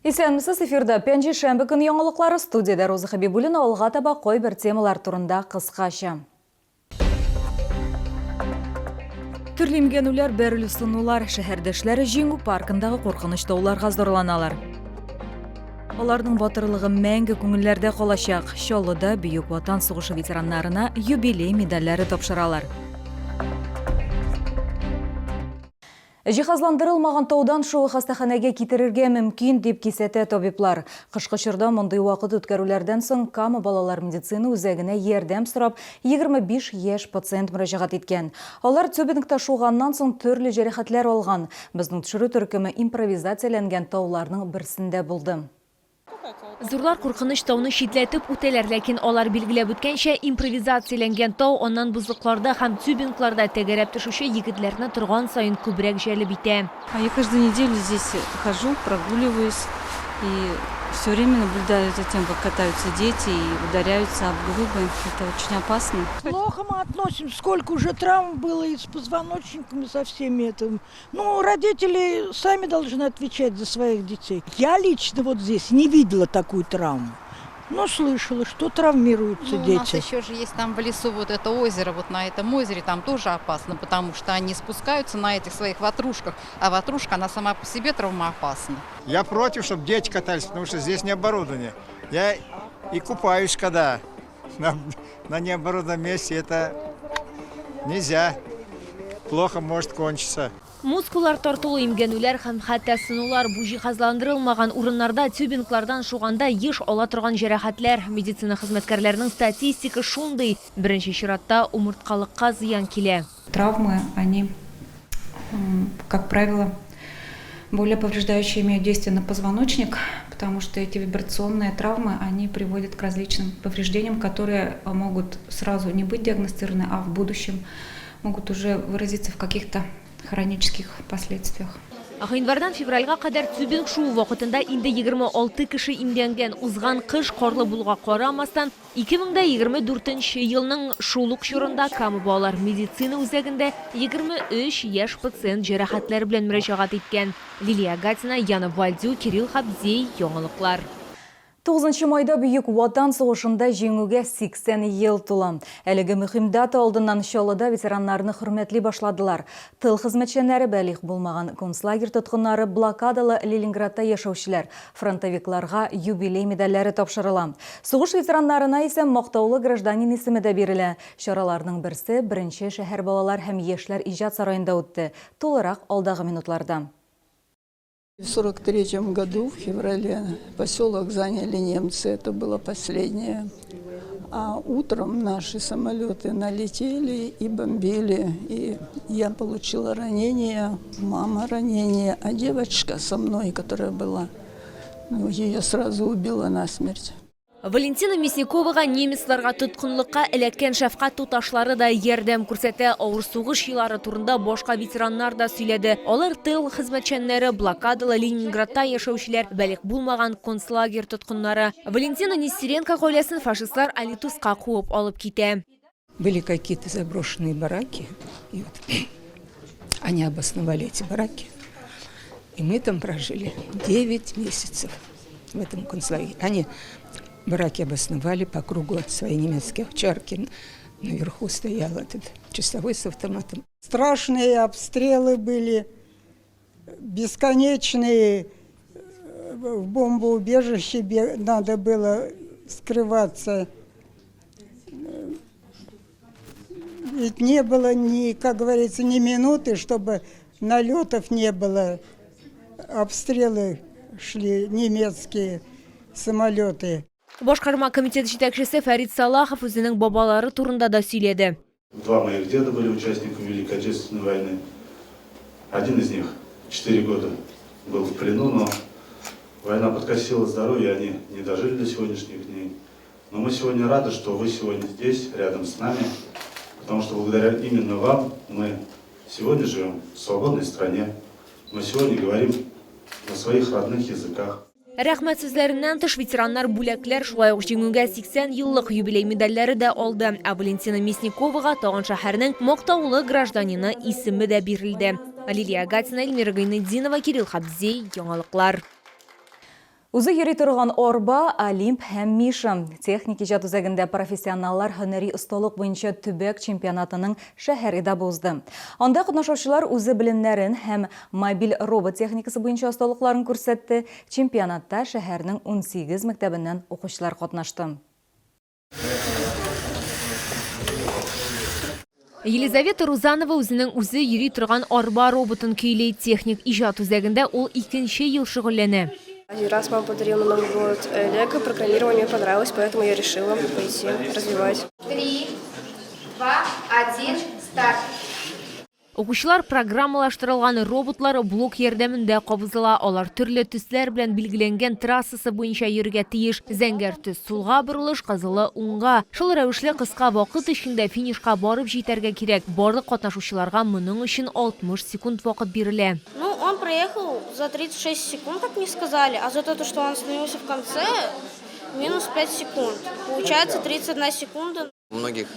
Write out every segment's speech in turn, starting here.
Исәнмесез, эфирда пәнҗешәмбе көн яңалыклары, студиядә Роза Хәбибуллина, алга таба кайбер темалар турында кыскача. Төрле имгәнүләр, бәрелү сынулар, шәһәрдәшләре Җиңү паркындагы куркыныч тауларга зарланалар. Аларның батырлыгы мәңге күңелләрдә калачак. Чаллыда Бөек Ватан сугышы ветераннарына юбилей медальләре тапшыралар. Җиһазландырылмаган таудан шуу хастаханәгә китерергә мөмкин, дип кисәтә табиблар. Кышкы чорда мондый вакыт үткәрүләрдән соң Кама балалар медицина үзәгенә ярдәм сорап 25 яшь пациент мөрәҗәгать иткән. Алар тюбингта шуганнан соң төрле җәрәхәтләр алган. Безнең төшерү төркеме импровизацияләнгән тауларның берсендә булды. Зурлар куркыныч тауны читләтеп үтәләр, ләкин алар билгеләп үткәнчә, импровизацияләнгән тау аннан бозлыкларда һәм тюбингларда тәгәрәп төшүче егетләрне торган саен күбрәк җәлеп итә. А я каждую неделю здесь хожу, прогуливаюсь и все время наблюдаю за тем, как катаются дети и ударяются об глыбы. Это очень опасно. Плохо мы относимся, сколько уже травм было и с позвоночником, и со всеми этим. Ну, родители сами должны отвечать за своих детей. Я лично вот здесь не видела такую травму, но слышала, что травмируются Ну, дети. у нас еще же есть там в лесу вот это озеро, вот на этом озере там тоже опасно, потому что они спускаются на этих своих ватрушках, а ватрушка, она сама по себе травмоопасна. Я против, чтобы дети катались, потому что здесь не оборудование. Я и купаюсь, когда на необорудованном месте это нельзя. Плохо может кончиться. Мускуллар тартылу, имгәнүләр һәм хәтта сынулар бу җиһазландырылмаган урыннарда тюбинглардан шуганда еш ала торган җәрәхәтләр. Медицина хезмәткәрләренең статистика шундый, беренче чиратта умырткалыкка зыян килә. Травмы, они, как правило, более повреждающие имеют действие на позвоночник, потому что эти вибрационные травмы, они приводят к различным повреждениям, которые могут сразу не быть диагностированы, а в будущем могут уже выразиться в каких-то хронических последствиях. Гыйнвардан февральгә кадәр тюбинг шуу вакытында инде 26 кеше имгәнгән. Узган кыш карлы булуга карамастан, 2024 нче елның шул ук чорында Кама балалар медицина үзәгендә 23 яшь пациент җәрәхәтләр белән мөрәҗәгать иткән. Лилия Гатина, Яна Вальдю, Кирилл Хабдей, Яңалыклар. Тугызынчы майда Бөек Ватан сугышында Җиңүгә 80 ел тула. Әлеге мөһим дата алдыннан Чаллыда ветераннарны хөрмәтли башладылар. Тыл хезмәтчәннәре, балигъ булмаган концлагерь тоткыннары, блокадалы Ленинградта яшәүчеләр, фронтовикларга юбилей медальләре тапшырыла. Сугыш ветераннарына исә Мактаулы гражданин исеме дә бирелә. Чараларның берсе Беренче шәһәр балалар һәм яшьләр иҗат сараенда үтте. Тулырак алдагы минутларда. В 43 году, в феврале, поселок заняли немцы. Это было последнее. А утром наши самолеты налетели и бомбили. И я получила ранение, мама ранение, а девочка со мной, которая была, ну, ее сразу убила насмерть. Валентина Мясниковага немецларга тоткынлыкка эләккән шәфкать туташлары да ярдәм күрсәтә. Авыр сугыш еллары турында башка ветераннар да сөйләде. Алар тыл хезмәтчәннәре, блокадалы Ленинградта яшәүчеләр, балигъ булмаган концлагерь тоткыннары. Валентина Нестеренко гаиләсен фашистлар Алитуска куып алып китә. Были какие-то заброшенные бараки, и вот они обосновали эти бараки. И мы там прожили 9 месяцев в этом концлагере. Они бараки обосновали по кругу свои немецкие овчарки. Наверху стоял этот часовой с автоматом. Страшные обстрелы были, бесконечные. В бомбоубежище надо было скрываться. Ведь не было ни, как говорится, ни минуты, чтобы налетов не было. Обстрелы шли немецкие самолеты. Башкарма комитет җитәкчесе Фәрит Салахов үзенең бабалары турында да сөйләде. Два моих деда были участниками Великой Отечественной войны. Один из них 4 года был в плену, но война подкосила здоровье, они не дожили до сегодняшних дней. Но мы сегодня рады, что вы сегодня здесь, рядом с нами, потому что благодаря именно вам мы сегодня живем в свободной стране, мы сегодня говорим на своих родных языках. Рәхмәт сүзләреннән тыш, ветераннар бүләкләр, шулай ук Җиңүгә 80 еллык юбилей медальләре дә алды. Ә Валентина Мясниковага тагын шәһәрнең мактаулы гражданины исеме дә бирелде. Лилия Гатина, Эльмира Гайнетдинова, Кирилл Хабзей, Яңалыклар. Үзе йөри торган арба, Олимп һәм Миша. Техник иҗат үзәгендә профессионаллар һөнәри осталык буенча төбәк чемпионатының шәһәр этабы узды. Анда катнашучылар үзе белемнәрен һәм мобиль робот техникасы буенча осталыкларын күрсәтте. Чемпионатта шәһәрнең 18 мәктәбеннән укучылар катнашты. Елизавета Рузанова үзенең үзе йөри торган арба роботын көйли. Техник иҗат үзәгендә ул икенче ел шөгыльләнә. Один раз мама подарила на Новый год лего, программирование мне понравилось, поэтому я решила пойти развивать. Три, два, один, старт! Укучылар программалаштырылган роботлар блок ярдәмендә кабызыла. Алар төрле төсләр белән билгеләнгән трассасы буенча йөрергә тиеш. Зәңгәр төс, сулга борылыш, кызылы, уңга. Шул рәвешле кыска вакыт эчендә финишка барып җитәргә кирәк. Барлык катнашучыларга моның өчен 60 секунд вакыт бирелә. Ну, он проехал за 36 секунд, как мне сказали, а за то, что он остановился в конце, минус 5 секунд. Получается 31 секунда. У многих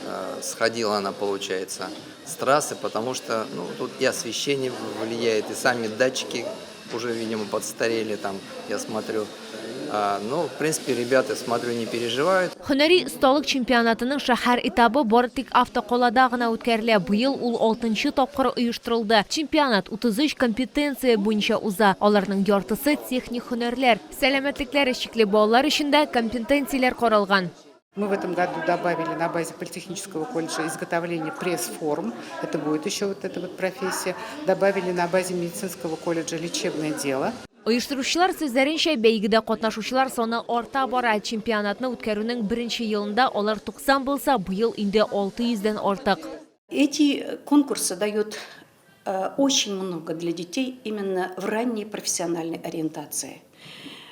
сходила она, получается, с трассы, потому что ну, тут и освещение влияет, и сами датчики уже, видимо, подстарели там, я смотрю. Ну, в принципе, ребята, смотрю, не переживают. Һөнәри осталык чемпионатының шәһәр этабы бары тик автокалада гына үткәрелә. Быел ул алтынчы тапкыр оештырылды. Чемпионат 33 компетенция буенча уза. Аларның яртысы техник һөнәрләр. Сәламәтлекләре чикле балалар өчен дә компетенцияләр каралган. Мы в этом году добавили на базе политехнического колледжа изготовление пресс-форм. Это будет еще вот эта вот профессия. Добавили на базе медицинского колледжа лечебное дело. Оештыручылар сүзләренчә, бәйгедә катнашучылар саны арта бара. Чемпионатны үткәрүнең беренче елында алар 90 булса, быел инде 600 дән артык. Эти конкурсы дают очень много для детей именно в ранней профессиональной ориентации.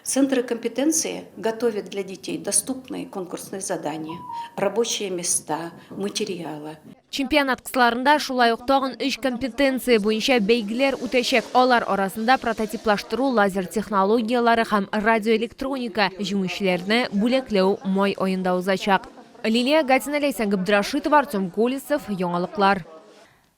Центры компетенции готовят для детей доступные конкурсные задания, рабочие места, материалы. Чемпионат кысаларында шулай ук тагын өч компетенция буенча бәйгеләр үтәчәк. Алар арасында прототиплаштыру, лазер технологияләре һәм радиоэлектроника. Җиңүчеләрне бүләкләү май аенда узачак. Лилия Гатина, Ләйсән Габдрашитова, Артем Колесов, Яңалыклар.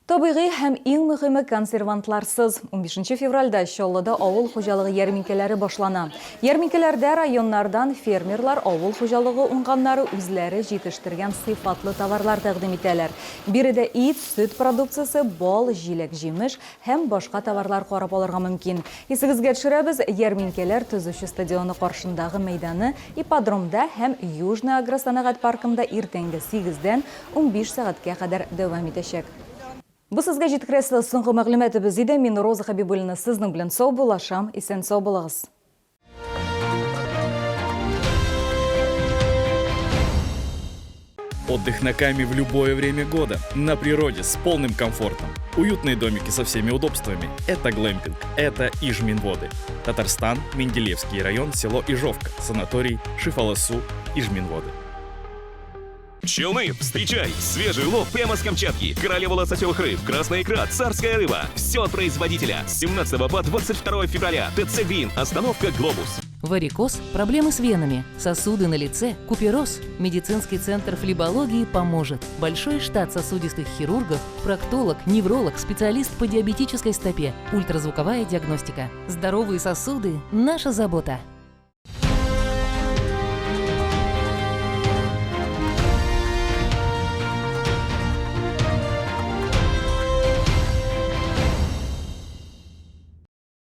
Табигый һәм иң мөхиме консервантларсыз. 15 февральдә Чаллыда авыл хуҗалыгы ярминкәләре башлана. Ярминкәләрдә районнардан фермерлар авыл хуҗалыгы уңганнары үзләре җитештергән сыйфатлы товарлар тәкъдим итәләр. Биредә ит, сөт продукциясе, бал, җиләк-җимеш һәм башка товарлар карап алырга мөмкин. Исегезгә төшерәбез, ярминкәләр Төзүче стадионы каршындагы мәйданы, ипподромда һәм Южный агросәнәгать паркында иртәнге сигездән 15 сәгатькә кадәр дәвам итәчәк. Бу сезгә җиткерәсе соңгы мәгълүматыбыз иде. Мин Роза Хәбибуллина сезнең белән саубуллашам. Исән-сау булыгыз. Отдых на Каме в любое время года, на природе, с полным комфортом. Уютные домики со всеми удобствами. Это глэмпинг, это Ижминводы. Татарстан, Менделеевский район, село Ижовка, санаторий Шифаласу, Ижминводы. Челны, встречай! Свежий улов прямо с Камчатки. Королева лососевых рыб, красная икра, царская рыба. Все от производителя. С 17 по 22 февраля. ТЦ Грин. Остановка Глобус. Варикоз, проблемы с венами, сосуды на лице, купероз. Медицинский центр флебологии поможет. Большой штат сосудистых хирургов, проктолог, невролог, специалист по диабетической стопе, ультразвуковая диагностика. Здоровые сосуды – наша забота.